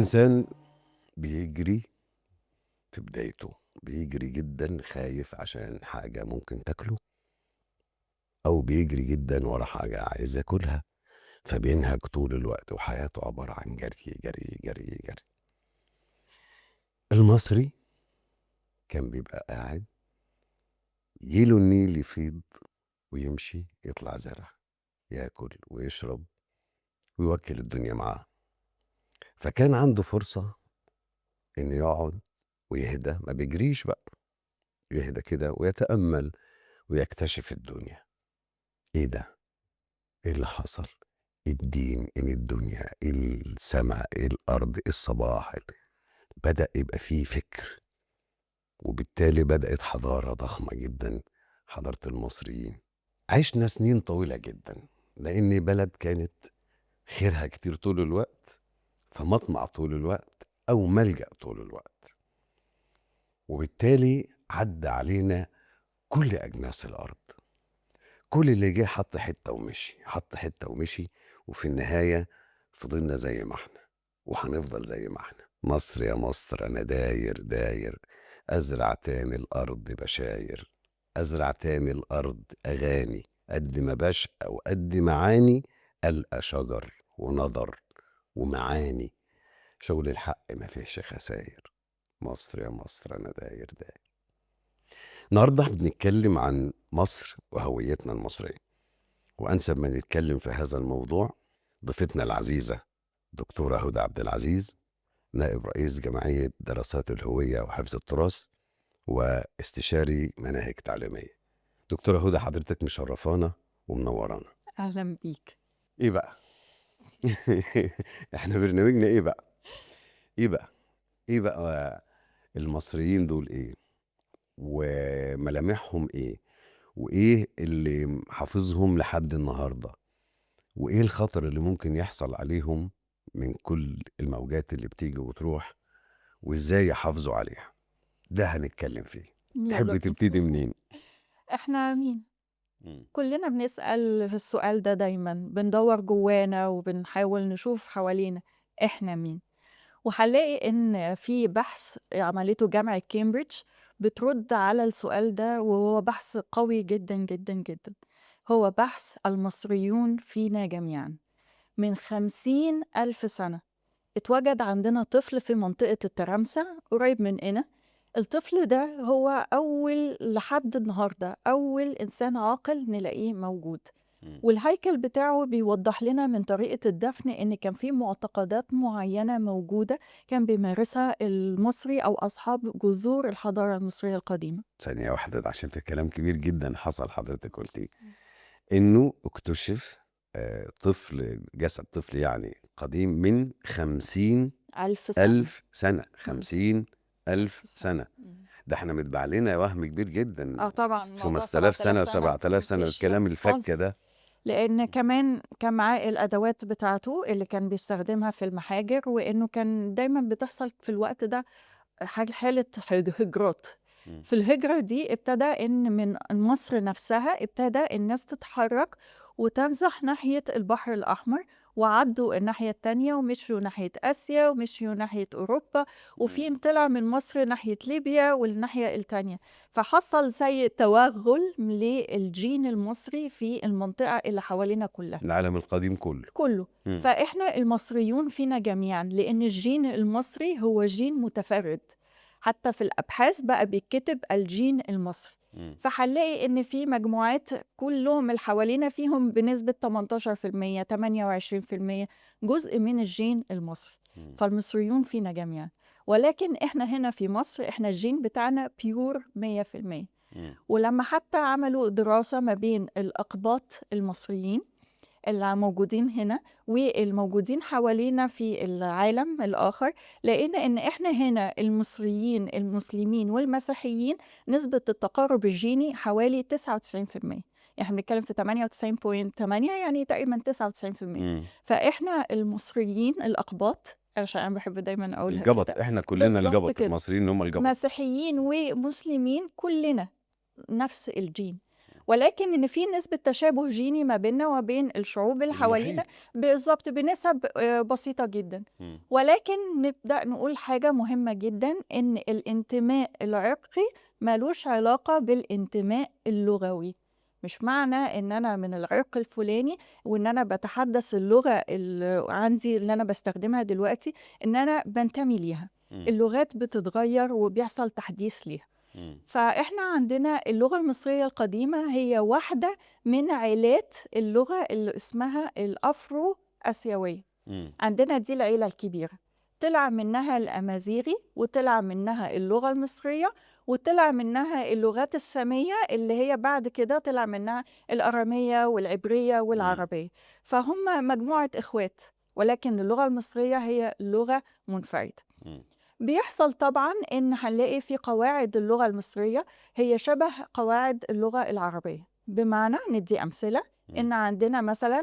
الإنسان بيجري في بدايته، بيجري جدا خايف عشان حاجة ممكن تاكله، أو بيجري جدا ورا حاجة عايز ياكلها، فبينهج طول الوقت وحياته عبارة عن جري جري جري جري. المصري كان بيبقى قاعد يجيله النيل يفيض ويمشي يطلع زرع، ياكل ويشرب ويوكل الدنيا معاه. فكان عنده فرصة إنه يقعد ويهدى، ما بيجريش بقى، يهدى كده ويتأمل ويكتشف الدنيا. إيه ده؟ إيه اللي حصل؟ إيه الدين؟ إيه الدنيا؟ إيه السماء؟ إيه الأرض؟ إيه الصباح؟ بدأ يبقى فيه فكر، وبالتالي بدأت حضارة ضخمة جدا، حضارة المصريين. عشنا سنين طويلة جدا لأن بلد كانت خيرها كتير طول الوقت، فمطمع طول الوقت أو ملجأ طول الوقت، وبالتالي عدى علينا كل أجناس الأرض. كل اللي جه حط حتة ومشي، حط حتة ومشي، وفي النهاية فضلنا زي ما احنا وهنفضل زي ما احنا. مصر يا مصر أنا داير داير، أزرع تاني الأرض بشاير، أزرع تاني الأرض أغاني، قد ما بشقى وقد معاني ألقى شجر ونظر ومعاني، شغل الحق ما فيهش خساير. مصر يا مصر أنا داير داير. النهارده بنتكلم عن مصر وهويتنا المصرية، وأنسب ما نتكلم في هذا الموضوع ضيفتنا العزيزة دكتورة هدى عبد العزيز، نائب رئيس جمعية دراسات الهوية وحفظ التراث واستشاري مناهج تعليمية. دكتورة هدى، حضرتك مشرفانا ومنورانا. أهلا بيك. إيه بقى؟ إحنا برنامجنا إيه بقى؟ إيه بقى؟ إيه بقى المصريين دول إيه؟ وملامحهم إيه؟ وإيه اللي حافظهم لحد النهاردة؟ وإيه الخطر اللي ممكن يحصل عليهم من كل الموجات اللي بتيجي وتروح، وإزاي يحافظوا عليها؟ ده هنتكلم فيه. تحب تبتدي منين؟ إحنا مين؟ كلنا بنسأل في السؤال ده دايما، بندور جوانا وبنحاول نشوف حوالينا إحنا مين. وهنلاقي إن في بحث عملته جامعة كامبريدج بترد على السؤال ده، وهو بحث قوي جدا جدا جدا. هو بحث المصريون فينا جميعا. من 50,000 سنة اتوجد عندنا طفل في منطقة الترامسة قريب من هنا. الطفل ده هو أول لحد النهاردة أول إنسان عاقل نلاقيه موجود. والهيكل بتاعه بيوضح لنا من طريقة الدفن إن كان في معتقدات معينة موجودة كان بيمارسها المصري أو أصحاب جذور الحضارة المصرية القديمة. ثانية واحدة، عشان في كلام كبير جدا حصل حضرتك قلتيه، إنه اكتشف طفل، جسد طفل يعني قديم من 50,000 سنة. سنة. 50,000 سنة. ده احنا متبع لنا وهم كبير جدا. طبعا 5000 سنة و7000 سنة، الكلام الفكة ده. لأن كمان كان معاه الأدوات بتاعته اللي كان بيستخدمها في المحاجر، وإنه كان دايما بتحصل في الوقت ده حالة هجرات. في الهجرة دي ابتدى إن من مصر نفسها ابتدى الناس تتحرك وتنزح ناحية البحر الأحمر، وعدوا الناحية التانية ومشوا ناحية آسيا ومشوا ناحية أوروبا، وفي طلع من مصر ناحية ليبيا والناحية التانية. فحصل زي توغل للجين المصري في المنطقة اللي حوالينا كلها، العالم القديم كله. فإحنا المصريون فينا جميعا، لأن الجين المصري هو جين متفرد. حتى في الأبحاث بقى بيتكتب الجين المصري. فهنلاقي إن في مجموعات كلهم اللي حوالينا فيهم بنسبة 18%، 28% جزء من الجين المصري. فالمصريون فينا جميعا، ولكن إحنا هنا في مصر إحنا الجين بتاعنا pure 100%. ولما حتى عملوا دراسة ما بين الأقباط المصريين اللي موجودين هنا والموجودين حوالينا في العالم الآخر، لقينا إن إحنا هنا المصريين المسلمين والمسيحيين نسبة التقارب الجيني حوالي 99%. إحنا بنتكلم في 98.8، يعني تقريبا 99%. فإحنا المصريين الأقباط، عشان أنا بحب دايما أقولها الجبط، إحنا كلنا الجبط، المصريين هم الجبط، مسيحيين ومسلمين كلنا نفس الجين. ولكن إن في نسبة تشابه جيني ما بيننا وبين الشعوب اللي حوالينا. المحيط. بالظبط، بنسب بسيطة جدا. ولكن نبدأ نقول حاجة مهمة جدا، إن الانتماء العرقي ملوش علاقة بالانتماء اللغوي. مش معنى إن أنا من العرق الفلاني وإن أنا بتحدث اللغة اللي عندي اللي أنا بستخدمها دلوقتي إن أنا بنتمي ليها. اللغات بتتغير وبيحصل تحديث ليها. فإحنا عندنا اللغة المصرية القديمة هي واحدة من عيلات اللغة اللي اسمها الأفرو آسيوية. عندنا دي العيلة الكبيرة، طلع منها الأمازيغي، وطلع منها اللغة المصرية، وطلع منها اللغات السامية اللي هي بعد كده طلع منها الأرامية والعبرية والعربية. فهم مجموعة إخوات، ولكن اللغة المصرية هي لغة منفردة. بيحصل طبعا إن هنلاقي في قواعد اللغة المصرية هي شبه قواعد اللغة العربية. بمعنى ندي أمثلة، إن عندنا مثلا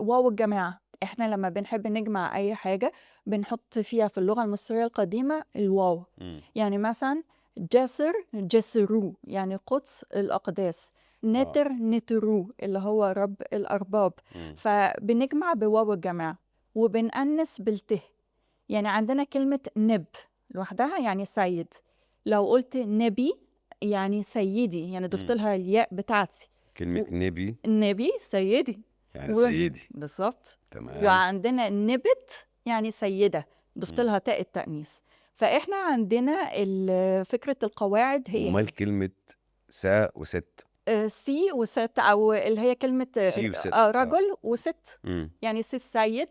واو الجماعة. إحنا لما بنحب نجمع أي حاجة بنحط فيها في اللغة المصرية القديمة الواو. يعني مثلا جسر جسرو يعني قدس الأقداس، نتر نترو اللي هو رب الأرباب. فبنجمع بواو الجماعة وبنأنس بالته. يعني عندنا كلمة نب لوحدها يعني سيد، لو قلت نبي يعني سيدي، يعني ضفت لها الياء بتاعتي. كلمة نبي، نبي سيدي يعني سيدي بالظبط. تمام. وعندنا نبت يعني سيدة، ضفت لها تاء التأنيث. فإحنا عندنا فكرة القواعد هي ومال كلمة سا وست، سي وست، أو اللي هي كلمة سي وست. رجل وست. يعني سي السيد.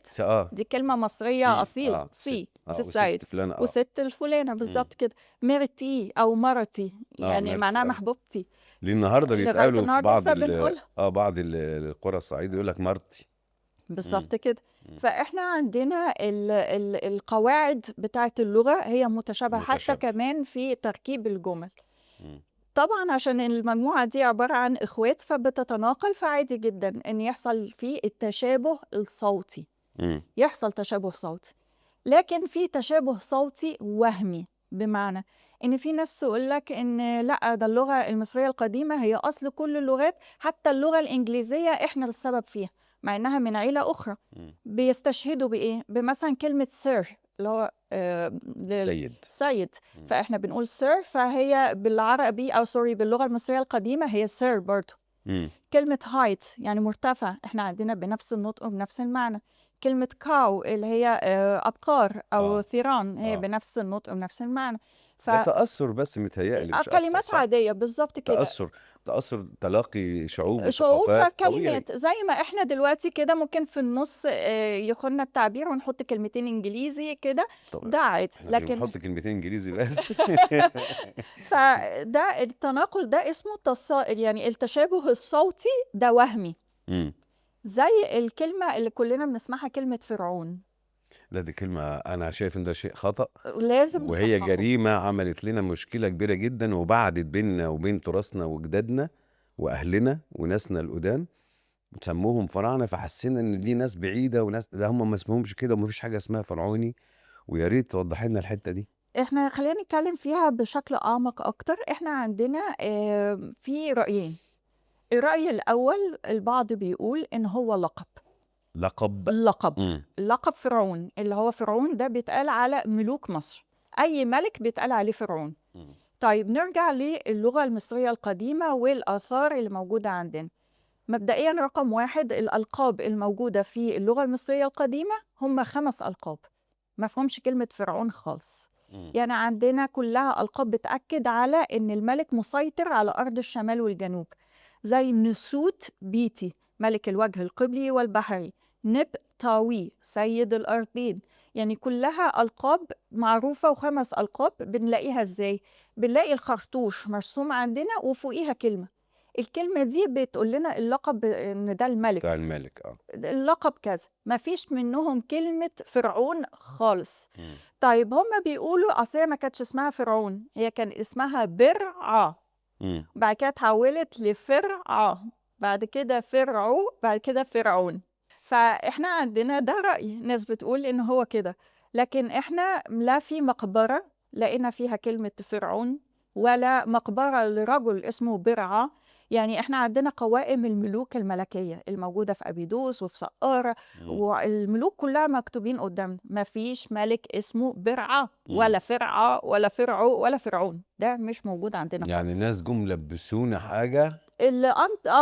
دي كلمة مصرية سي. أصيلة. سي. سي وست السيد. فلانة. وست الفلانة بالظبط كده. مرتي أو مرتي، يعني مرتي، معناها محبوبتي. ليه النهارده لغاية بيتقالوا في النهارده لسه بنقولها. بعض القرى الصعيد يقول لك مرتي. بالظبط كده. فإحنا عندنا القواعد بتاعت اللغة هي متشابهة، حتى متشابهة. كمان في تركيب الجمل. طبعا عشان المجموعة دي عبارة عن إخوات فبتتناقل، فعادي جدا إن يحصل فيه التشابه الصوتي. يحصل تشابه صوتي، لكن في تشابه صوتي وهمي، بمعنى إن في ناس تقول لك إن لا، ده اللغة المصرية القديمة هي أصل كل اللغات، حتى اللغة الإنجليزية إحنا السبب فيها، مع إنها من عيلة أخرى. بيستشهدوا بإيه؟ بمثلا كلمة sir اللي هو سيد. سيد. فإحنا بنقول sir، فهي بالعربي أو sorry باللغة المصرية القديمة هي sir برضو. كلمة height يعني مرتفع، إحنا عندنا بنفس النطق وبنفس المعنى. كلمة cow اللي هي أبقار أو ثيران، هي بنفس النطق وبنفس المعنى. ده تأثر بس متهيألي، مش أكتر، كلمات صح؟ عادية بالظبط كده. تأثر تلاقي شعوب شعوب، وثقافات فكلمات طبيعي. زي ما احنا دلوقتي كده ممكن في النص يخوننا التعبير ونحط كلمتين إنجليزي كده، طبعاً. ده عادي. احنا مش لكن بنحط كلمتين إنجليزي بس. فده التناقل ده اسمه يعني التشابه الصوتي ده وهمي. زي الكلمة اللي كلنا بنسمعها، كلمة فرعون. لا دي كلمة أنا شايف إن ده شيء خطأ، لازم وهي نصححه. جريمة عملت لنا مشكلة كبيرة جدا، وبعدت بيننا وبين تراثنا وجدادنا وأهلنا وناسنا القدام، سموهم فراعنة، فحسينا إن دي ناس بعيدة وناس لا هم ما اسمهمش كده ومفيش حاجة اسمها فرعوني. ويا ريت توضحي لنا الحتة دي. إحنا خلينا نتكلم فيها بشكل أعمق أكتر. إحنا عندنا في رأيين. الرأي الأول البعض بيقول إن هو لقب. لقب؟ لقب. لقب فرعون، اللي هو فرعون ده بيتقال على ملوك مصر، أي ملك بيتقال عليه فرعون. طيب نرجع للغة المصرية القديمة والآثار اللي موجودة عندنا. مبدئيا رقم واحد، الألقاب الموجودة في اللغة المصرية القديمة هم 5 ألقاب، ما فيهمش كلمة فرعون خالص. يعني عندنا كلها ألقاب بتأكد على إن الملك مسيطر على أرض الشمال والجنوب، زي نسوت بيتي ملك الوجه القبلي والبحري، نب طاوي سيد الأرضين. يعني كلها ألقاب معروفة، و5 ألقاب بنلاقيها إزاي؟ بنلاقي الخرطوش مرسوم عندنا وفوقيها كلمة، الكلمة دي بتقول لنا اللقب إن ده الملك. بتاع الملك، اللقب كذا، ما فيش منهم كلمة فرعون خالص. طيب هم بيقولوا أصل هي ما كانتش اسمها فرعون، هي كان اسمها برعة. بعد كده اتحولت لفرعة، بعد كده فرعو، بعد كده فرعون. فإحنا عندنا ده رأي، ناس بتقول إن هو كده، لكن إحنا لا في مقبرة لقينا فيها كلمة فرعون، ولا مقبرة لرجل اسمه برعة. يعني إحنا عندنا قوائم الملوك الملكية الموجودة في أبيدوس وفي سقارة، والملوك كلها مكتوبين قدامنا، ما فيش ملك اسمه برعة ولا فرعة ولا فرعو ولا فرعون، ده مش موجود عندنا يعني خالص. الناس جم لبسونا حاجة اللي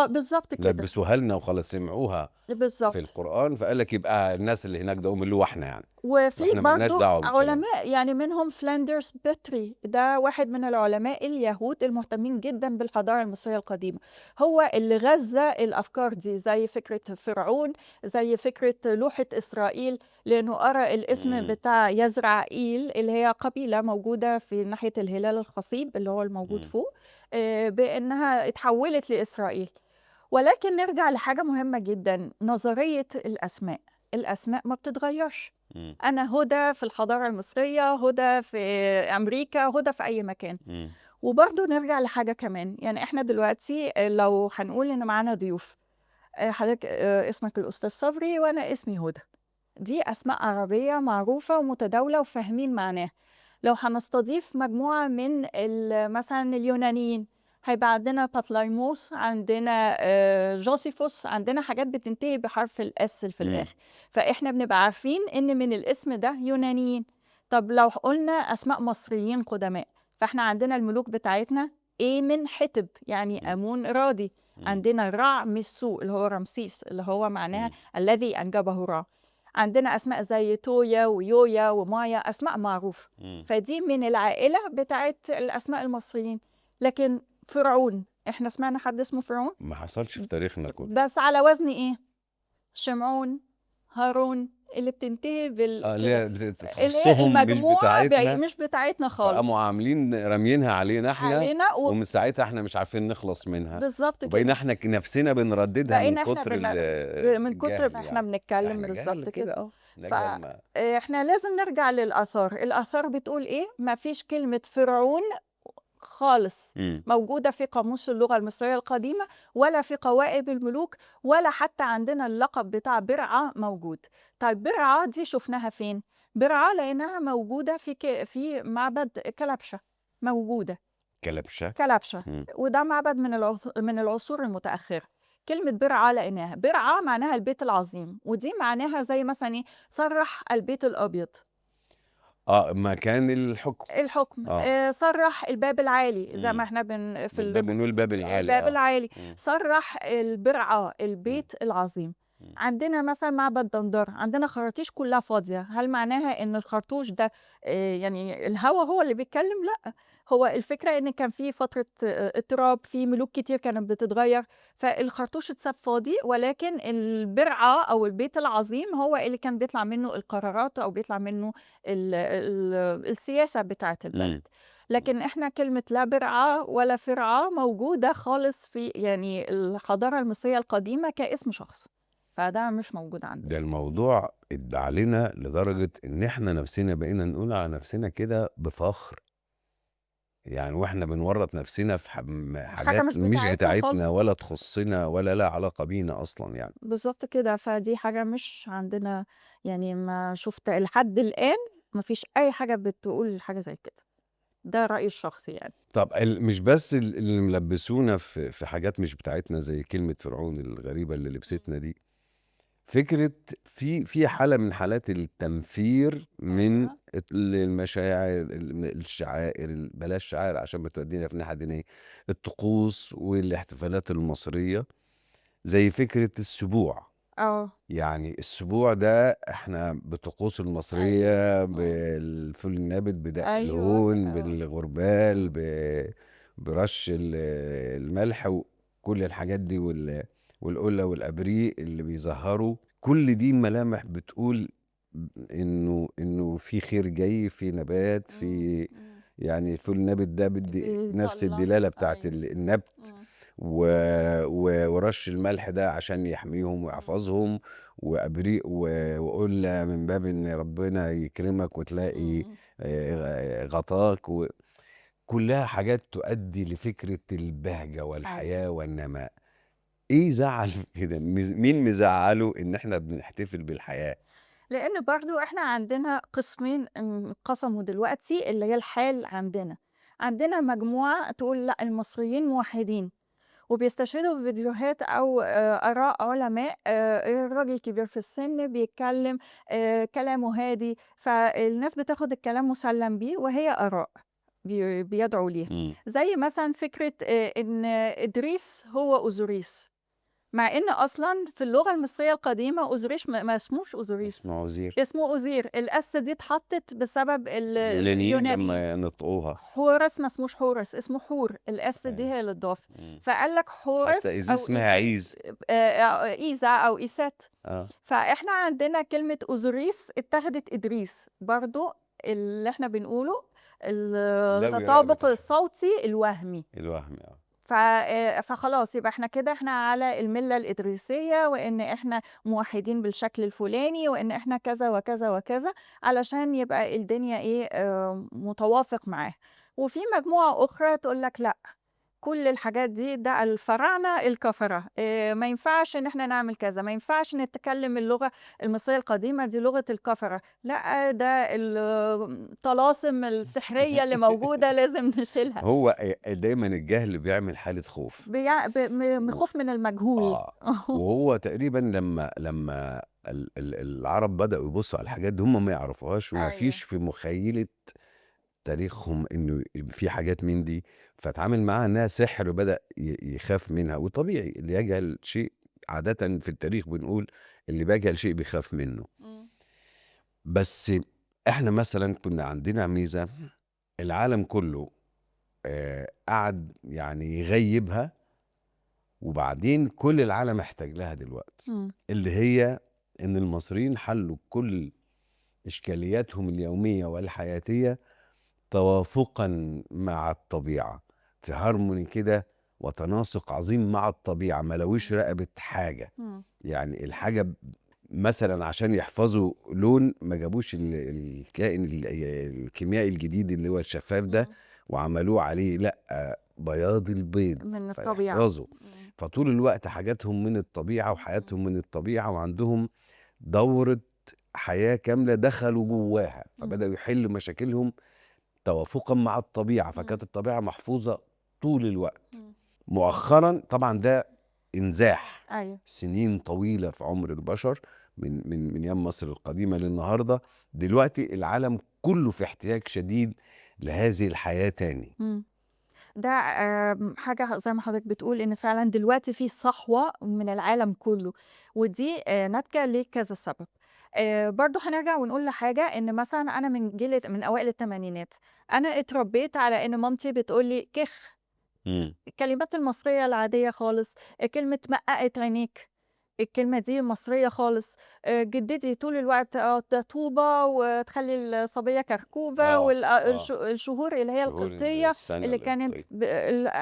بالظبط كده، لبسوها لنا وخلاص، سمعوها بالظبط في القرآن، فقال لك يبقى الناس اللي هناك ده هم اللي هو احنا يعني. وفي وإحنا مالناش برضو دعوة بالكلام. علماء يعني منهم فلاندرز بيتري، ده واحد من العلماء اليهود المهتمين جدا بالحضارة المصرية القديمة، هو اللي غذى الأفكار دي، زي فكرة فرعون، زي فكرة لوحة إسرائيل، لأنه قرأ الاسم بتاع يزرعئيل اللي هي قبيلة موجودة في ناحية الهلال الخصيب اللي هو الموجود فوق، بأنها اتحولت لإسرائيل. ولكن نرجع لحاجة مهمة جدا، نظرية الأسماء. الأسماء ما بتتغيرش. أنا هدى في الحضارة المصرية، هدى في أمريكا، هدى في أي مكان. وبرضو نرجع لحاجة كمان، يعني إحنا دلوقتي لو هنقول إن معانا ضيوف، حضرتك اسمك الأستاذ صبري وأنا اسمي هدى، دي أسماء عربية معروفة ومتداولة وفاهمين معناها. لو هنستضيف مجموعة من مثلا اليونانيين، هيبقى عندنا بطليموس، عندنا جوسيفوس، عندنا حاجات بتنتهي بحرف ال S في الآخر، فإحنا بنبقى عارفين إن من الاسم ده يونانيين. طب لو قلنا أسماء مصريين قدماء، فإحنا عندنا الملوك بتاعتنا إيمن حتب، يعني أمون راضي، عندنا رع مسو اللي هو رمسيس اللي هو معناها الذي أنجبه رع، عندنا أسماء زي تويا ويويا ومايا، أسماء معروفة. فدي من العائلة بتاعت الأسماء المصريين. لكن فرعون، احنا سمعنا حد اسمه فرعون؟ ما حصلش في تاريخنا كله. بس على وزن ايه؟ شمعون، هارون، اللي بتنتهي بال اللي هي بتخصهم مش بتاعتنا، مش بتاعتنا خالص. فقاموا عاملين راميينها علينا احنا، ومن ساعتها احنا مش عارفين نخلص منها. بالظبط كده. وبقينا احنا نفسنا بنرددها من كتر من كتر ما احنا بنتكلم. بالظبط كده. فاحنا لازم نرجع للآثار. الآثار بتقول ايه؟ ما فيش كلمة فرعون خالص موجودة في قاموس اللغة المصرية القديمة، ولا في قوائم الملوك، ولا حتى عندنا اللقب بتاع برعة موجود. طيب برعة دي شفناها فين؟ برعة لأنها موجودة في معبد كلبشة، موجودة. كلبشة؟ كلبشة. وده معبد من العصور المتأخرة. كلمة برعة لقيناها، برعة معناها البيت العظيم، ودي معناها زي مثلا إيه؟ صرح البيت الأبيض. مكان الحكم. صرح الباب العالي، زي ما احنا في بنقول الباب العالي. الباب العالي. صرح البرعة، البيت العظيم. عندنا مثلا معبد دندر، عندنا خراطيش كلها فاضية. هل معناها ان الخرطوش ده يعني الهوا هو اللي بيتكلم؟ لا، هو الفكرة ان كان في فترة اضطراب، في ملوك كتير كانت بتتغير، فالخرطوش اتساب فاضي، ولكن البرعة او البيت العظيم هو اللي كان بيطلع منه القرارات او بيطلع منه السياسة بتاعة البلد. لكن احنا كلمة لا برعة ولا فرعة موجودة خالص في يعني الحضارة المصرية القديمة كاسم شخص، فده مش موجود عندنا. ده الموضوع اتباع لنا لدرجة ان احنا نفسنا بقينا نقول على نفسنا كده بفخر، يعني واحنا بنورط نفسنا في حاجات مش بتاعتنا ولا تخصنا ولا لا علاقة بينا اصلا يعني. بالظبط كده. فدي حاجة مش عندنا، يعني ما شفت لحد الآن ما فيش اي حاجة بتقول حاجة زي كده. ده رأيي الشخصي يعني. طب مش بس اللي ملبسونا في حاجات مش بتاعتنا زي كلمة فرعون الغريبة اللي لبستنا دي، فكرة في حالة من حالات التنفير من المشاعر، الشعائر، بلاش شعائر عشان بتودينا في ناحية دينية، الطقوس والاحتفالات المصرية، زي فكرة السبوع. يعني السبوع ده احنا بالطقوس المصرية، بالفول النابت، بدق الهون، بالغربال، برش الملح، وكل الحاجات دي، والقلة والأبريق اللي بيظهروا، كل دي ملامح بتقول إنه في خير جاي، في نبات، في يعني الفول النابت ده بدي نفس الدلالة بتاعت النبت، ورش الملح ده عشان يحميهم ويحفظهم، وأبريق وقلة من باب إن ربنا يكرمك وتلاقي غطاك، كلها حاجات تؤدي لفكرة البهجة والحياة والنماء. ايه زعل كده؟ مين مزعله ان احنا بنحتفل بالحياة؟ لان برضو احنا عندنا قسمين انقسموا دلوقتي، اللي هي الحال. عندنا مجموعة تقول لا المصريين موحدين، وبيستشهدوا بفيديوهات أو آراء علماء، الراجل كبير في السن بيتكلم، كلامه هادي، فالناس بتاخد الكلام مسلم بيه وهي آراء بيدعوا ليها. زي مثلا فكرة إن إدريس هو أوزوريس، مع إن أصلا في اللغة المصرية القديمة أوزوريس ما اسموش أوزوريس، اسمه أوزير. اسمه أوزير. ال S دي اتحطت بسبب اليونانيين لما نطقوها. حورس ما اسموش حورس، اسمه حور، ال S دي هي اللي اتضافت. فقال لك حورس حتى إيزيس اسمها عيز، إيزا أو إيسات. فإحنا عندنا كلمة أوزوريس اتخذت إدريس، برضو اللي إحنا بنقوله التطابق الصوتي الوهمي. فخلاص يبقى احنا كده احنا على الملة الإدريسية، وإن احنا موحدين بالشكل الفلاني، وإن احنا كذا وكذا وكذا، علشان يبقى الدنيا ايه متوافق معاه. وفي مجموعة أخرى تقول لك لا، كل الحاجات دي ده الفراعنة الكفرة، ما ينفعش إن احنا نعمل كذا، ما ينفعش نتكلم اللغة المصرية القديمة دي لغة الكفرة، لا ده الطلاسم السحرية اللي موجودة لازم نشيلها. هو دايما الجهل بيعمل حالة خوف، خوف من المجهول. وهو تقريبا لما العرب بدأوا يبصوا على الحاجات دي هم ما يعرفوهاش، وما فيش في مخيلة تاريخهم انه في حاجات من دي، فتعامل معاها انها سحر وبدا يخاف منها. وطبيعي اللي يجهل شيء عادة في التاريخ بنقول اللي بيجهل شيء بيخاف منه. بس احنا مثلا كنا عندنا ميزة العالم كله قعد يعني يغيبها، وبعدين كل العالم احتاج لها دلوقتي، اللي هي ان المصريين حلوا كل اشكالياتهم اليومية والحياتية توافقا مع الطبيعة، في هارموني كده وتناسق عظيم مع الطبيعة، ما لوش رقبة حاجة. يعني الحاجة مثلا عشان يحفظوا لون ما جابوش الكائن الكيميائي الجديد اللي هو الشفاف ده وعملوه عليه، لا بياض البيض من الطبيعة فيحفظوا. فطول الوقت حاجاتهم من الطبيعة وحياتهم من الطبيعة، وعندهم دورة حياة كاملة دخلوا جواها، فبدأوا يحلوا مشاكلهم توافقا مع الطبيعة، فكانت الطبيعة محفوظة طول الوقت. مؤخرا طبعا ده انزاح. سنين طويلة في عمر البشر من من من ايام مصر القديمة للنهاردة. دلوقتي العالم كله في احتياج شديد لهذه الحياة تاني. ده حاجة زي ما حضرتك بتقول إن فعلا دلوقتي في صحوة من العالم كله، ودي ناتجة لكذا سبب. برضو هنرجع ونقول لحاجة، إن مثلا أنا من جيل من أوائل الثمانينات، أنا اتربيت على إن مامتي بتقولي كخ، الكلمات المصرية العادية خالص، كلمة مققت عينيك، الكلمة دي مصرية خالص. جدتي طول الوقت ده طوبة وتخلي الصبية كركوبة، والشهور اللي هي القبطية اللي كانت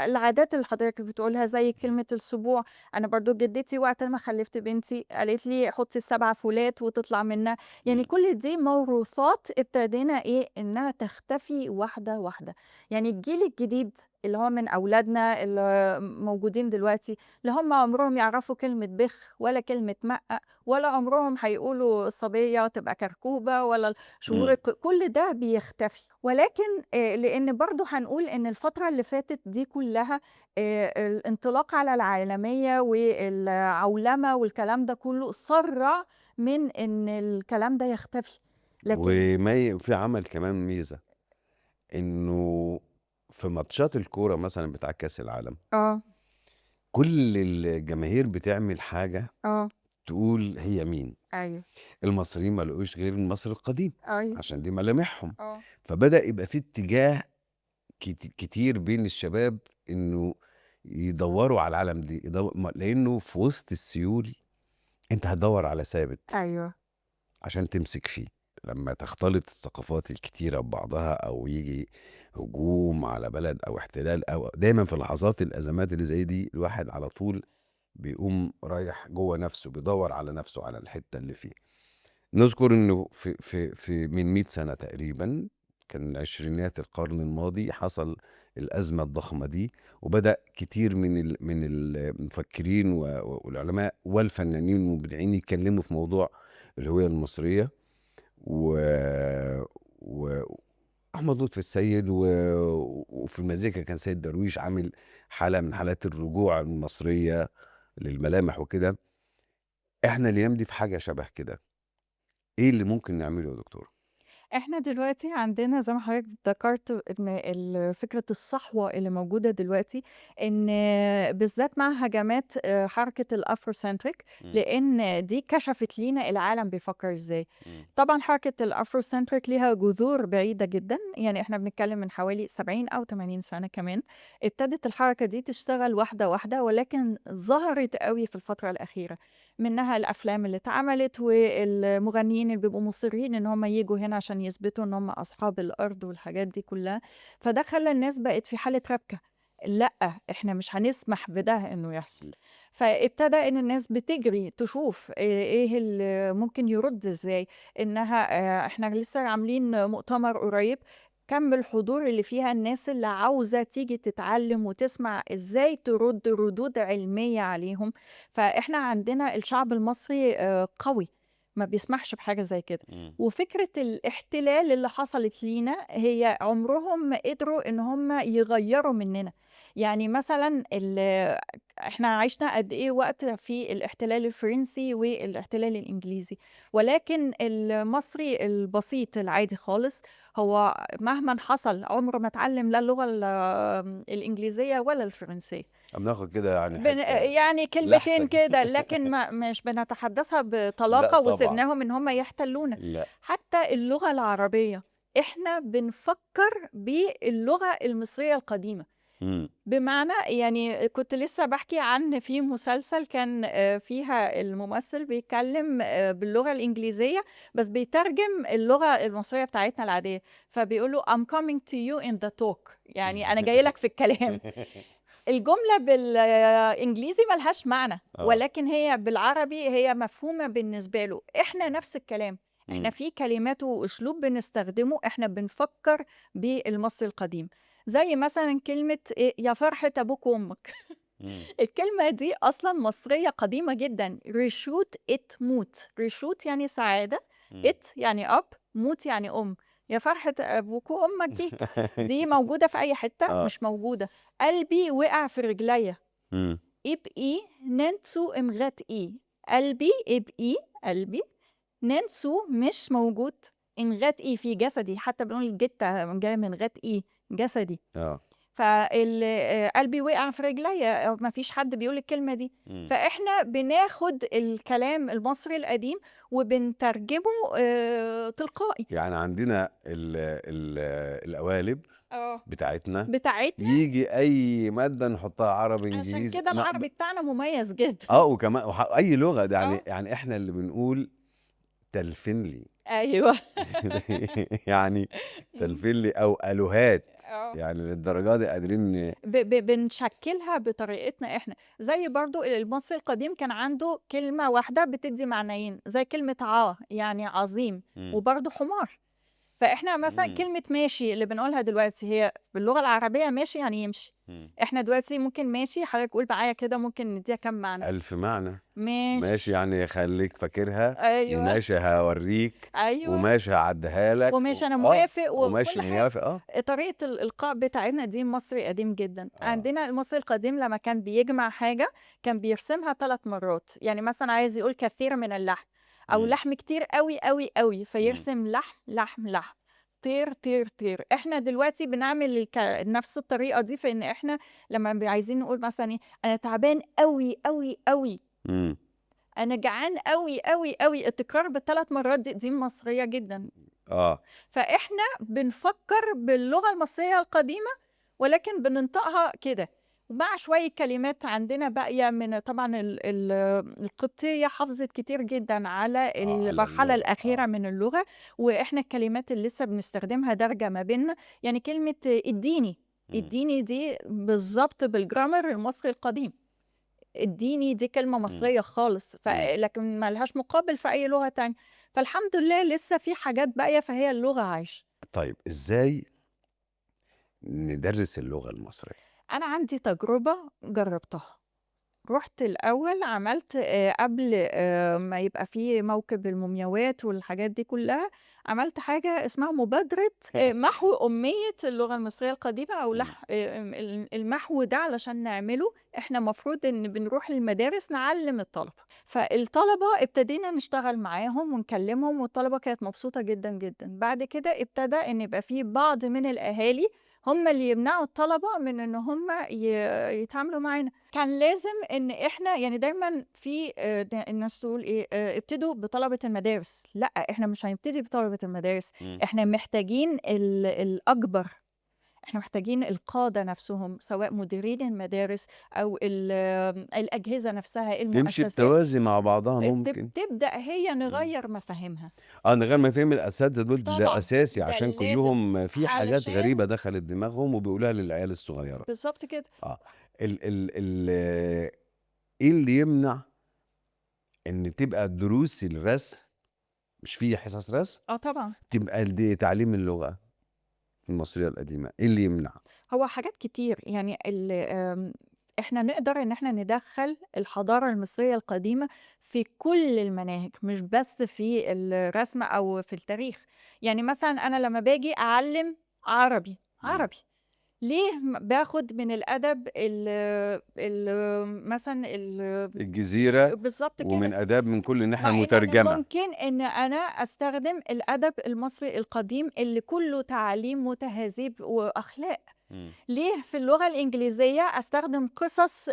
العادات اللي حضرتك بتقولها زي كلمة السبوع. أنا برضو جدتي وقت ما خلفت بنتي قالت لي حطي ال7 فولات وتطلع منها. يعني كل دي موروثات ابتدينا إيه إنها تختفي واحدة واحدة. يعني الجيل الجديد اللي هو من أولادنا اللي موجودين دلوقتي، اللي هم عمرهم يعرفوا كلمة بخ ولا كلمة مقق، ولا عمرهم هيقولوا الصبية تبقى كركوبة ولا شهور، كل ده بيختفي. ولكن لأن برضو هنقول إن الفترة اللي فاتت دي كلها الانطلاق على العالمية والعولمة والكلام ده كله سرع من إن الكلام ده يختفي. لكن وما في عمل كمان ميزة إنه في ماتشات الكورة مثلا بتاع كاس العالم، كل الجماهير بتعمل حاجة تقول هي مين. المصريين ما لقوش غير مصر القديم، عشان دي ملامحهم. فبدأ يبقى في اتجاه كتير بين الشباب انه يدوروا على العالم دي، لانه في وسط السيول انت هتدور على ثابت، عشان تمسك فيه. لما تختلط الثقافات الكتيرة ببعضها أو يجي هجوم على بلد أو احتلال، أو دايما في لحظات الأزمات اللي زي دي الواحد على طول بيقوم رايح جوه نفسه، بيدور على نفسه، على الحتة اللي فيه. نذكر إنه في في في من 100 سنة تقريبا، كان عشرينات القرن الماضي، حصل الأزمة الضخمة دي، وبدأ كتير من المفكرين والعلماء والفنانين والمبدعين يتكلموا في موضوع الهوية المصرية، أحمد لطفي السيد وفي المزيكا كان سيد درويش عامل حالة من حالات الرجوع المصرية للملامح وكده. إحنا الأيام دي في حاجة شبه كده، إيه اللي ممكن نعمله يا دكتور؟ إحنا دلوقتي عندنا زي ما حضرتك ذكرت إن فكرة الصحوة اللي موجودة دلوقتي، إن بالذات مع هجمات حركة ال Afrocentric، لأن دي كشفت لينا العالم بيفكر إزاي. طبعا حركة ال Afrocentric ليها جذور بعيدة جدا، يعني إحنا بنتكلم من حوالي 70 أو 80 سنة كمان ابتدت الحركة دي تشتغل واحدة واحدة، ولكن ظهرت قوي في الفترة الأخيرة، منها الأفلام اللي اتعملت والمغنيين اللي بيبقوا مصرين إن هم يجوا هنا عشان يثبتوا إن هم أصحاب الأرض والحاجات دي كلها. فده خلى الناس بقت في حالة ربكة، لأ إحنا مش هنسمح بده إنه يحصل. فابتدى إن الناس بتجري تشوف إيه اللي ممكن يرد إزاي. إنها إحنا لسه عاملين مؤتمر قريب، كم الحضور اللي فيها الناس اللي عاوزة تيجي تتعلم وتسمع إزاي ترد ردود علمية عليهم. فإحنا عندنا الشعب المصري قوي، ما بيسمحش بحاجة زي كده. وفكرة الاحتلال اللي حصلت لينا هي عمرهم ما قدروا إن هم يغيروا مننا. يعني مثلا احنا عشنا قد إيه وقت في الاحتلال الفرنسي والاحتلال الإنجليزي، ولكن المصري البسيط العادي خالص هو مهما حصل عمره ما اتعلم لا اللغة الإنجليزية ولا الفرنسية. بناخد كده يعني يعني كلمتين كده، لكن ما مش بنتحدثها بطلاقة وسيبناهم إن هم يحتلونا. لا. حتى اللغة العربية احنا بنفكر باللغة المصرية القديمة. بمعنى يعني كنت لسه بحكي عن في مسلسل كان فيها الممثل بيتكلم باللغة الإنجليزية بس بيترجم اللغة المصرية بتاعتنا العادية، فبيقوله I'm coming to you in the talk، يعني أنا جاي لك في الكلام. الجملة بالإنجليزي ملهاش معنى، ولكن هي بالعربي هي مفهومة بالنسبة له. إحنا نفس الكلام، إحنا في كلمات وأسلوب بنستخدمه، إحنا بنفكر بالمصري القديم. زي مثلا كلمة إيه، يا فرحة أبوك وأمك. الكلمة دي أصلا مصرية قديمة جدا. رشوت ات موت، رشوت يعني سعادة، ات يعني أب، موت يعني أم. يا فرحة أبوك وأمك دي موجودة في أي حتة؟ مش موجودة. قلبي وقع في رجليا، ابقي ننسو امغات إيه، قلبي ابقي قلبي، ننسو مش موجود، انغات إيه في جسدي، حتى بنقول الجتة جاية من غات إيه جسدي. فقلبي وقع في رجليا، ما فيش حد بيقول الكلمة دي. فإحنا بناخد الكلام المصري القديم وبنترجمه تلقائي. يعني عندنا القوالب بتاعتنا يجي أي مادة نحطها عربي إنجليزي، عشان كده العربي بتاعنا مميز جدا. وكمان أي لغة ده يعني يعني إحنا اللي بنقول تلفن لي. ايوه. يعني تلفن لي او الوهات، يعني للدرجة دي قادرين بنشكلها بطريقتنا احنا. زي برضو المصري القديم كان عنده كلمة واحدة بتدي معنيين، زي كلمة يعني عظيم، وبرضو حمار. فاحنا مثلا كلمة ماشي اللي بنقولها دلوقتي هي باللغة العربية ماشي يعني يمشي. احنا دلوقتي ممكن ماشي، حضرتك قول معايا كده، ممكن نديها كم معنى؟ 1000 معنى. ماشي، ماشي يعني خليك فاكرها. أيوة. وماشي هوريك. أيوة. وماشي هعديها لك، وماشي انا موافق، وماشي موافق. طريقه الالقاء بتاعتنا دي مصري قديم جدا. عندنا المصري القديم لما كان بيجمع حاجة كان بيرسمها 3 مرات. يعني مثلا عايز يقول كثير من اللحم او لحم كتير قوي قوي قوي، فيرسم لحم لحم لحم، طير طير طير. احنا دلوقتي بنعمل نفس الطريقة دي في ان احنا لما عايزين نقول مثلا ايه، انا تعبان قوي قوي قوي، انا جعان قوي قوي قوي. التكرار ب3 مرات دي مصرية جدا. فاحنا بنفكر باللغة المصرية القديمة ولكن بننطقها كده، ومع شوية كلمات عندنا باقية من طبعا القبطية حافظت كتير جدا على المرحلة الأخيرة من اللغة، وإحنا الكلمات اللي لسه بنستخدمها دارجة ما بيننا. يعني كلمة اديني، اديني دي بالظبط بالجرامر المصري القديم. اديني دي كلمة مصرية خالص، لكن ما لهاش مقابل في أي لغة تانية. فالحمد لله لسه في حاجات باقية، فهي اللغة عايشة. طيب إزاي ندرس اللغة المصرية؟ أنا عندي تجربة جربتها، رُحت الأول عملت قبل ما يبقى في موكب المومياوات والحاجات دي كلّها، عملت حاجة اسمها مبادرة محو أمية اللغة المصرية القديمة أو إمم. لح ال المحو ده علشان نعمله، إحنا المفروض إن بنروح المدارس نعلِّم الطلبة، فالطلبة ابتدينا نشتغل معاهم ونكلمهم والطلبة كانت مبسوطة جدًا، جدًا. بعد كده ابتدى إن يبقى في بعض من الأهالي هم اللي يمنعوا الطلبة من إن هم يتعاملوا معانا. كان لازم إن إحنا يعني دايمًا في الناس تقول إيه، ابتدوا بطلبة المدارس، لأ، إحنا مش هنبتدي بطلبة المدارس، إحنا محتاجين الأكبر، إحنا محتاجين القادة نفسهم سواء مديرين المدارس أو الأجهزة نفسها، تمشي المؤسسات. بتوازي مع بعضها ممكن. تبدأ هي نغير مفاهيمها. نغير مفاهيم الأساتذة دول، ده طبعاً، أساسي ده عشان لازم. كلهم في حاجات علشان غريبة دخلت دماغهم وبيقولوها للعيال الصغيرة. بالظبط كده. إيه اللي يمنع إن تبقى دروس الرسم، مش في حصص رسم؟ طبعاً. تبقى دي تعليم اللغة المصرية القديمة، إيه اللي يمنع؟ هو حاجات كتير، إحنا نقدر إن إحنا ندخل الحضارة المصرية القديمة في كل المناهج، مش بس في الرسم أو في التاريخ. مثلاً أنا لما باجي أعلم عربي ليه باخد من الأدب مثلاً الجزيرة بالظبط كده. ومن آداب من كل ناحية مع إن أنا مترجمة. ممكن إن أنا أستخدم الأدب المصري القديم اللي كله تعاليم وتهذيب وأخلاق. ليه في اللغة الإنجليزية أستخدم قصص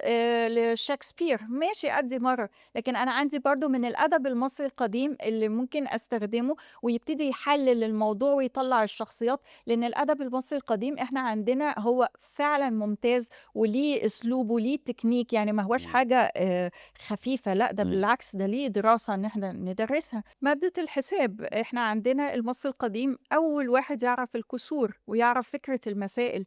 لشكسبير؟ ماشي أدي مرة، لكن أنا عندي برضو من الأدب المصري القديم اللي ممكن أستخدمه ويبتدي يحلل الموضوع ويطلع الشخصيات، لأن الأدب المصري القديم إحنا عندنا هو فعلا ممتاز وليه أسلوب وليه تكنيك، ما هوش حاجة خفيفة، لا ده بالعكس ده ليه دراسة إن إحنا ندرسها. مادة الحساب، إحنا عندنا المصري القديم أول واحد يعرف الكسور ويعرف فكرة المسائل،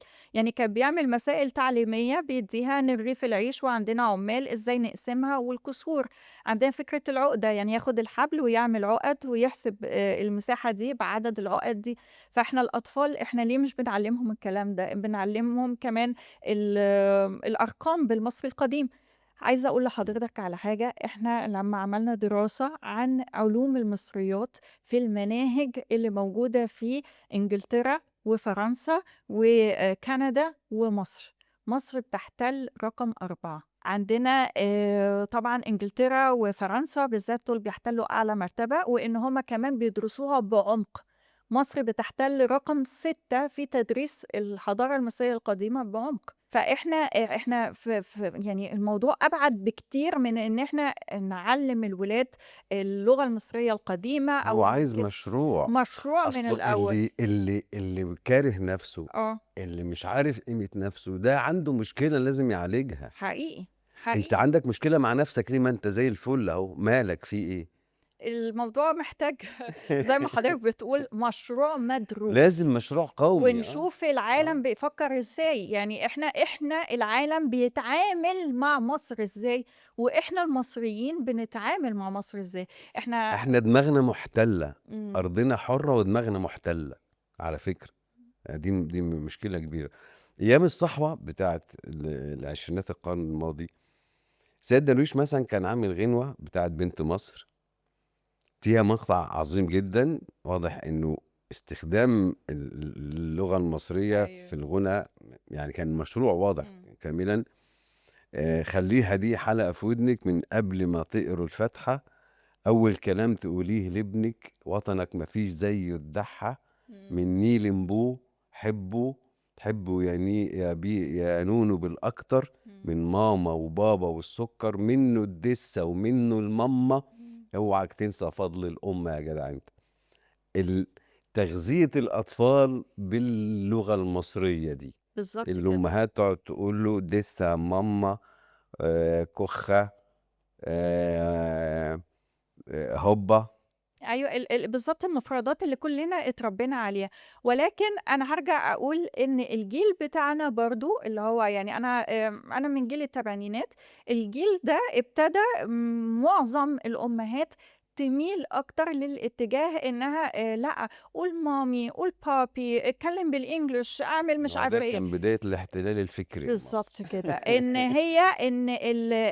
كان بيعمل مسائل تعليمية بيديها نرغيف العيش وعندنا عمال إزاي نقسمها والكسور. عندنا فكرة العقدة، ياخد الحبل ويعمل عقد ويحسب، المساحة دي بعدد العقد دي. فإحنا الأطفال إحنا ليه مش بنعلمهم الكلام ده؟ بنعلمهم كمان الأرقام بالمصري القديم. عايزة أقول لحضرتك على حاجة، إحنا لما عملنا دراسة عن علوم المصريات في المناهج اللي موجودة في إنجلترا وفرنسا وكندا ومصر، مصر بتحتل رقم 4. عندنا طبعا إنجلترا وفرنسا بالذات دول بيحتلوا أعلى مرتبة، وإن هما كمان بيدرسوها بعمق. مصر بتحتل رقم 6 في تدريس الحضارة المصرية القديمة بعمق. فإحنا، إحنا في، في، يعني الموضوع أبعد بكتير من إن إحنا نعلم الولاد اللغة المصرية القديمة أو هو عايز كده. مشروع. مشروع من أصله الأول. اللي كاره نفسه، اللي مش عارف قيمة نفسه، ده عنده مشكلة لازم يعالجها. حقيقي. أنت عندك مشكلة مع نفسك ليه؟ ما أنت زي الفل أهو، مالك في إيه؟ الموضوع محتاج زي ما حضرتك بتقول مشروع مدروس، لازم مشروع قومي، ونشوف العالم بيفكر ازاي. احنا العالم بيتعامل مع مصر ازاي، واحنا المصريين بنتعامل مع مصر ازاي. احنا دماغنا محتلة، ارضنا حرة ودماغنا محتلة على فكرة. دي مشكلة كبيرة. ايام الصحوة بتاعت العشرينات القرن الماضي، سيد درويش مثلا كان عامل غنوة بتاعت بنت مصر فيها مقطع عظيم جدا، واضح انه استخدام اللغة المصرية في الغنى كان مشروع واضح كاملا. خليها دي حلقة في ودنك من قبل ما تقروا الفاتحة، أول كلام تقوليه لابنك وطنك ما فيش زيه الدحة، من نيل بو حبه حبه يا يا بي يا نونو بالأكتر، من ماما وبابا والسكر، منه الدسة ومنه الماما، اوعك تنسى فضل الأم يا جدع. انت تغذية الأطفال باللغة المصرية دي. بالظبط كده. الأمهات تقعد تقول له دسة ماما، كخة، هوبا. أيوة، بالظبط المفردات اللي كلنا اتربينا عليها. ولكن أنا هرجع أقول إن الجيل بتاعنا برضو اللي هو أنا من جيل التمانينات، الجيل ده ابتدى معظم الأمهات تميل أكتر للاتجاه إنها لأ، قول مامي، قول بابي، اتكلم بال English، أعمل مش ما هو ده عارفة إيه. كان بداية الاحتلال الفكري بالضبط المصري. كده، إن هي إن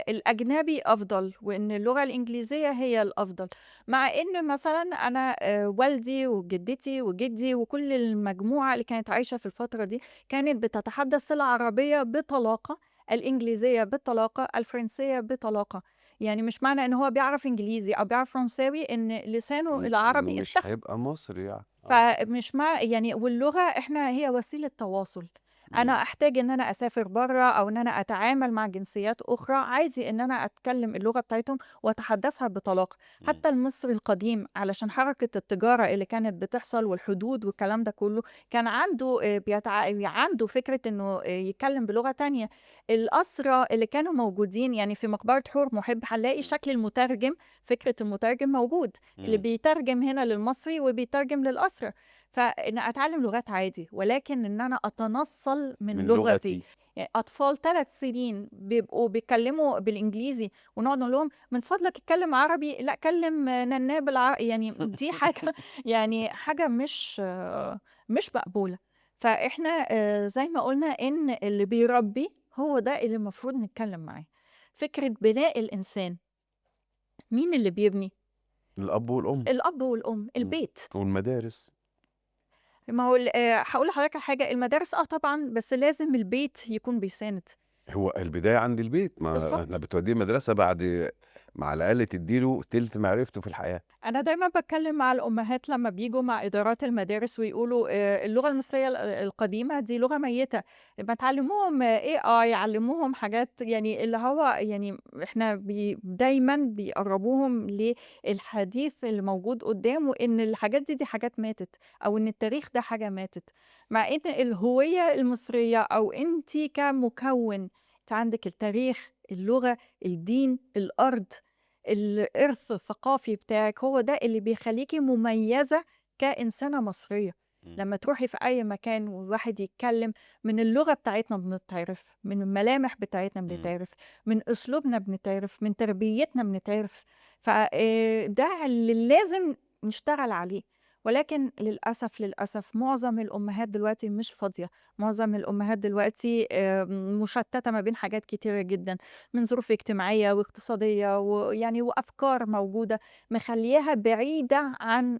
الأجنبي أفضل، وإن اللغة الإنجليزية هي الأفضل، مع إن مثلًا أنا والدي وجدتي وجدي وكل المجموعة اللي كانت عايشة في الفترة دي، كانت بتتحدث العربية بطلاقة، الإنجليزية بطلاقة، الفرنسية بطلاقة، يعني مش معنى إن هو بيعرف إنجليزي أو بيعرف فرنساوي إن لسانه إنه العربي مش اختفى. هيبقى مصري يعني. فمش مع يعني، واللغة إحنا هي وسيلة تواصل. أنا أحتاج إن أنا أسافر برّه أو إن أنا أتعامل مع جنسيات أخرى، عادي إن أنا أتكلم اللغة بتاعتهم وأتحدثها بطلاقة. حتى المصري القديم علشان حركة التجارة اللي كانت بتحصل والحدود والكلام ده كله، كان عنده فكرة إنه يتكلم بلغة تانية. الأسرى اللي كانوا موجودين يعني في مقبرة حور محب هنلاقي شكل المترجم، فكرة المترجم موجود، اللي بيترجم هنا للمصري وبيترجم للأسرى. فإن أتعلم لغات عادي، ولكن إن أنا أتنصل من لغتي. لغتي. يعني أطفال 3 سنين بيبقوا بيتكلموا بالإنجليزي ونقعد نقول لهم من فضلك اتكلم عربي، لا كلم نناه بالعربي، يعني دي حاجة يعني حاجة مش مقبولة. فإحنا زي ما قلنا إن اللي بيربي هو ده اللي المفروض نتكلم معاه. فكرة بناء الإنسان، مين اللي بيبني؟ الأب والأم. الأب والأم، البيت والمدارس. ما هو هقول لحضرتك على حاجة، المدارس طبعاً، بس لازم البيت يكون بيساند. هو البداية عند البيت، ما احنا بتوديه المدرسة بعد ما على الأقل تديله تلت معرفته في الحياة. أنا دايماً بتكلم مع الأمهات لما بيجوا مع إدارات المدارس ويقولوا اللغة المصرية القديمة دي لغة ميتة، ما تعلموهم إيه آي، علموهم حاجات يعني اللي هو يعني إحنا دايماً بيقربوهم للحديث اللي موجود قدامه، إن الحاجات دي حاجات ماتت، أو إن التاريخ ده حاجة ماتت، مع إن الهوية المصرية أو أنتِ كمكون أنت عندك التاريخ، اللغة، الدين، الأرض، الإرث الثقافي بتاعك، هو ده اللي بيخليكي مميزة كإنسانة مصرية. لما تروحي في أي مكان وواحد يتكلم من اللغة بتاعتنا بنتعرف، من الملامح بتاعتنا بنتعرف، من أسلوبنا بنتعرف، من تربيتنا بنتعرف. ده اللي لازم نشتغل عليه. ولكن للأسف معظم الأمهات دلوقتي مش فاضية، معظم الأمهات دلوقتي مشتتة ما بين حاجات كتيرة جدا، من ظروف اجتماعية واقتصادية وأفكار موجودة مخلياها بعيدة عن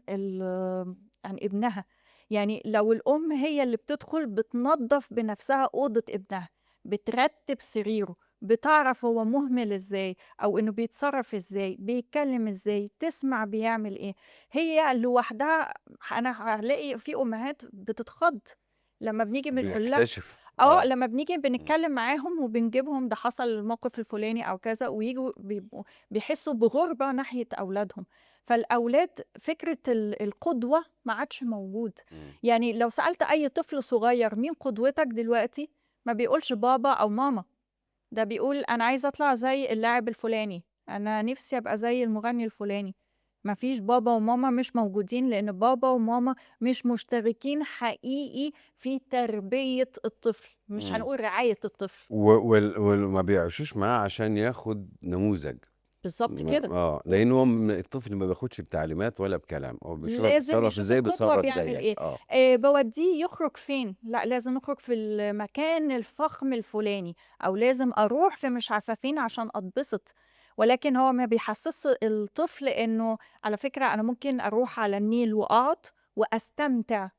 ابنها. يعني لو الأم هي اللي بتدخل بتنظف بنفسها أوضة ابنها، بترتب سريره، بتعرف هو مهمل إزاي أو إنه بيتصرف إزاي، بيتكلم إزاي، تسمع بيعمل إيه، هي لوحدها. أنا هلاقي في أمهات بتتخض لما بنيجي بنقول لها بيكتشف. لما بنيجي بنتكلم معاهم وبنجيبهم ده حصل الموقف الفلاني أو كذا، ويجوا بيحسوا بغربة ناحية أولادهم. فالأولاد فكرة القدوة ما عادش موجود. يعني لو سألت أي طفل صغير مين قدوتك دلوقتي، ما بيقولش بابا أو ماما، ده بيقول أنا عايز أطلع زي اللاعب الفلاني، أنا نفسي أبقى زي المغني الفلاني. ما فيش بابا وماما مش موجودين، لأن بابا وماما مش مشتركين حقيقي في تربية الطفل، مش هنقول رعاية الطفل. وما بيعيشوش معاه عشان ياخد نموذج. بالظبط كده. لأن هو الطفل ما بياخدش بتعليمات ولا بكلام، هو بيشوفك لازم بيتصرف يشوف ازاي، القدوة بيتصرف بيعمل زيك. إيه. بوديه يخرج فين؟ لا، لازم نخرج في المكان الفخم الفلاني، أو لازم أروح في مش عارفة فين عشان أتبسط. ولكن هو ما بيحسس الطفل إنه على فكرة أنا ممكن أروح على النيل وأقعد وأستمتع،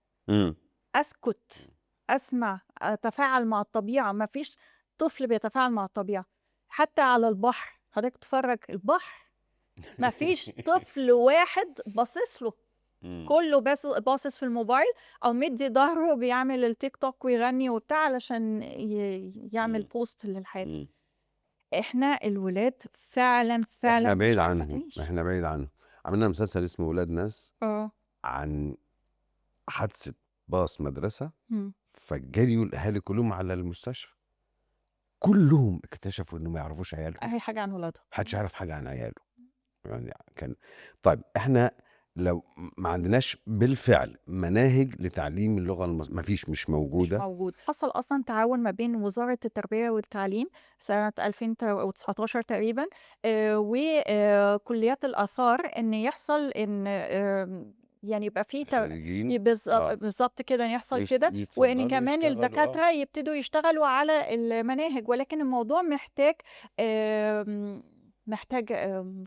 أسكت، أسمع، أتفاعل مع الطبيعة. ما فيش طفل بيتفاعل مع الطبيعة. حتى على البحر، حضرتك تتفرج البحر ما فيش طفل واحد باصص له، كله باصص في الموبايل أو مدي ظهره وبيعمل التيك توك ويغني وبتاع علشان يعمل بوست للحياة. إحنا الولاد فعلاً إحنا بعيد مش عارفة عنهم. تعيش. إحنا بعيد عنهم. عملنا مسلسل اسمه ولاد ناس عن حادثة باص مدرسة، فجريوا الأهالي كلهم على المستشفى، كلهم اكتشفوا إنه ما يعرفوش عيالهم. أي حاجة عن ولادهم. محدش يعرف حاجة عن عياله. يعني كان طيب إحنا لو ما عندناش بالفعل مناهج لتعليم اللغة المصرية، ما فيش، مش موجودة. مش موجود. حصل أصلا تعاون ما بين وزارة التربية والتعليم سنة 2019 تقريبا وكليات الآثار، إن يحصل إن يعني يبقى في خريجين بالظبط كده، يحصل كده، وإن كمان الدكاترة يبتدوا يشتغلوا على المناهج. ولكن الموضوع محتاج محتاج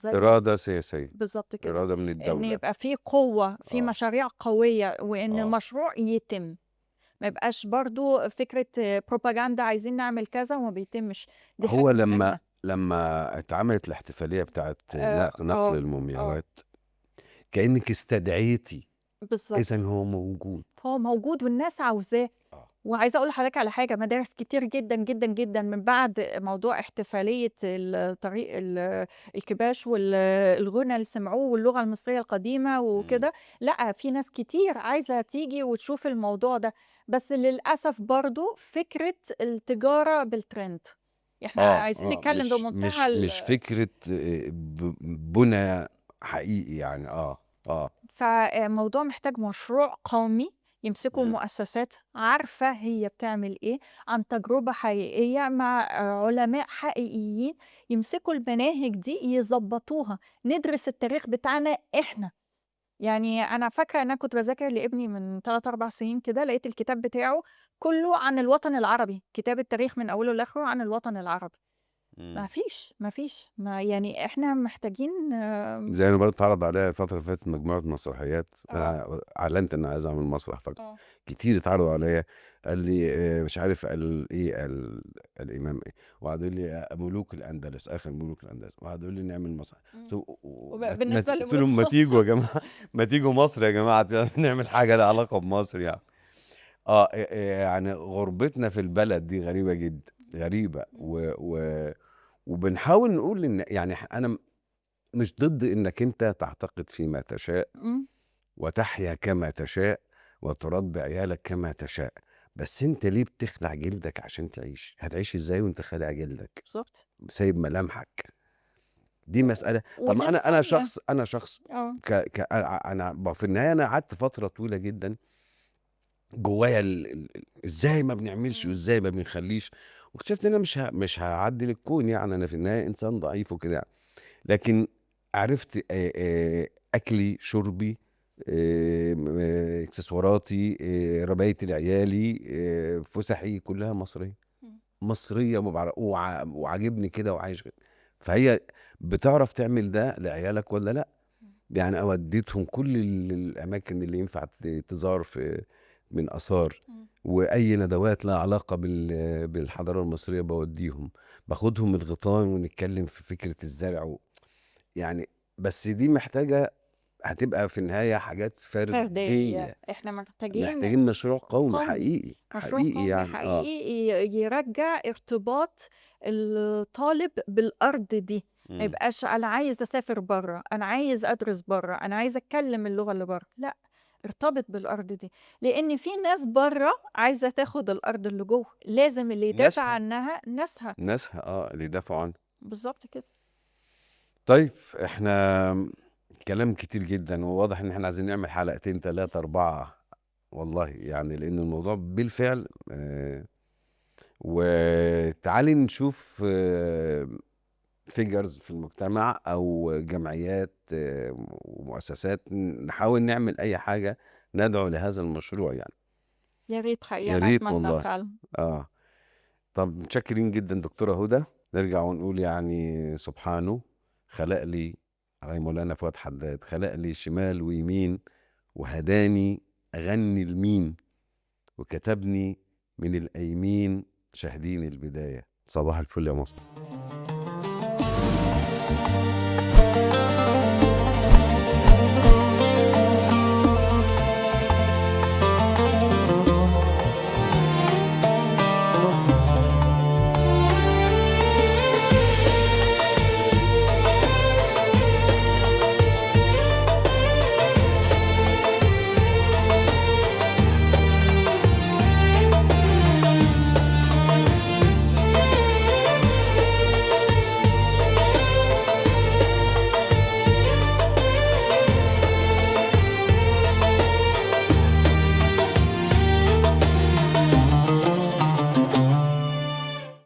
زي إرادة سياسية، بالظبط كده، إرادة من الدولة، إن يبقى في قوة، في مشاريع قوية، وإن المشروع يتم، ما يبقاش برضو فكرة بروباجندا عايزين نعمل كذا وما بيتمش. دي هو لما اتعملت الاحتفالية بتاعت نقل المومياوات كأنك استدعيتي بالظبط، إذن هو موجود، هو موجود والناس عاوزاه. وعايزة أقول لحضرتك على حاجة، مدارس كتير جدا جدا جدا من بعد موضوع احتفالية طريق الكباش والغنى اللي سمعوه واللغة المصرية القديمة وكده، لا في ناس كتير عايزة تيجي وتشوف الموضوع ده، بس للأسف برضو فكرة التجارة بالترند، احنا عايزين نتكلم بمنتهى مش فكرة بنى حقيقي يعني. فموضوع محتاج مشروع قومي يمسكوا مؤسسات عارفة هي بتعمل إيه، عن تجربة حقيقية مع علماء حقيقيين، يمسكوا المناهج دي يظبطوها، ندرس التاريخ بتاعنا إحنا. يعني أنا فاكرة أن أنا كنت بذاكر لابني من 3-4 سنين كده، لقيت الكتاب بتاعه كله عن الوطن العربي، كتاب التاريخ من أوله لآخره عن الوطن العربي. ما فيش ما يعني احنا محتاجين. زي انا برضه اتعرض عليا الفترة اللي فاتت مجموعة مسرحيات، انا اعلنت ان عايز اعمل مسرح، فكتير اتعرضوا عليا، قال لي مش عارف قال ايه، قال الامام ايه، وقعدوا يقول لي ملوك الاندلس، اخر ملوك الاندلس، وقعدوا يقول لي نعمل مسرح. بالنسبة قلت لهم ما تيجوا يا جماعة، ما تيجوا مصر يا جماعة، نعمل حاجة لها علاقة بمصر يعني. يعني غربتنا في البلد دي غريبة جدا، غريبة. وبنحاول نقول ان يعني انا مش ضد انك انت تعتقد فيما تشاء وتحيا كما تشاء وتربي عيالك كما تشاء، بس انت ليه بتخلع جلدك عشان تعيش؟ هتعيش ازاي وانت خالع جلدك؟ بالظبط، سايب ملامحك. دي مسألة. طب انا شخص، انا شخص انا في النهاية انا قعدت فترة طويلة جدا جوايا ازاي ما بنعملش وازاي ما بنخليش، واكتشفت ان انا مش هعدل الكون يعني، انا في النهاية انسان ضعيف وكده يعني. لكن عرفت اكلي، شربي، اكسسواراتي، ربايتي لعيالي، فسحي، كلها مصرية، مصرية، وعاجبني كده وعايش كده. فهي بتعرف تعمل ده لعيالك ولا لا؟ يعني اوديتهم كل الاماكن اللي ينفع تزار في من آثار، وأي ندوات لها علاقة بالحضارة المصرية بوديهم، باخدهم الغيطان ونتكلم في فكرة الزرع يعني. بس دي محتاجة، هتبقى في النهاية حاجات فردية. احنا محتاجين مشروع قومي حقيقي، مشروع حقيقي قومي يعني. حقيقي يرجع ارتباط الطالب بالأرض دي. ما يبقاش أنا عايز أسافر برا، أنا عايز أدرس برا، أنا عايز أتكلم اللغة اللي برا، لا، ارتبط بالأرض دي، لأن في ناس بره عايزة تاخد الأرض اللي جوه، لازم اللي يدافع عنها ناسها، اللي يدافعوا عنها بالظبط كده. طيب احنا كلام كتير جدا، وواضح ان احنا عايزين نعمل حلقتين 3 4 والله يعني، لأن الموضوع بالفعل. وتعالي نشوف figures في المجتمع او جمعيات ومؤسسات، نحاول نعمل اي حاجة ندعو لهذا المشروع يعني. يا ريت حقيقة، يا ريت أتمنى والله فعلا. طب متشكرين جدا دكتورة هدى. نرجع ونقول يعني سبحانه خلق لي، علي مولانا فؤاد حداد، خلق لي شمال ويمين وهداني اغني لمين، وكتبني من الايمين شاهدين البداية. صباح الفل يا مصر.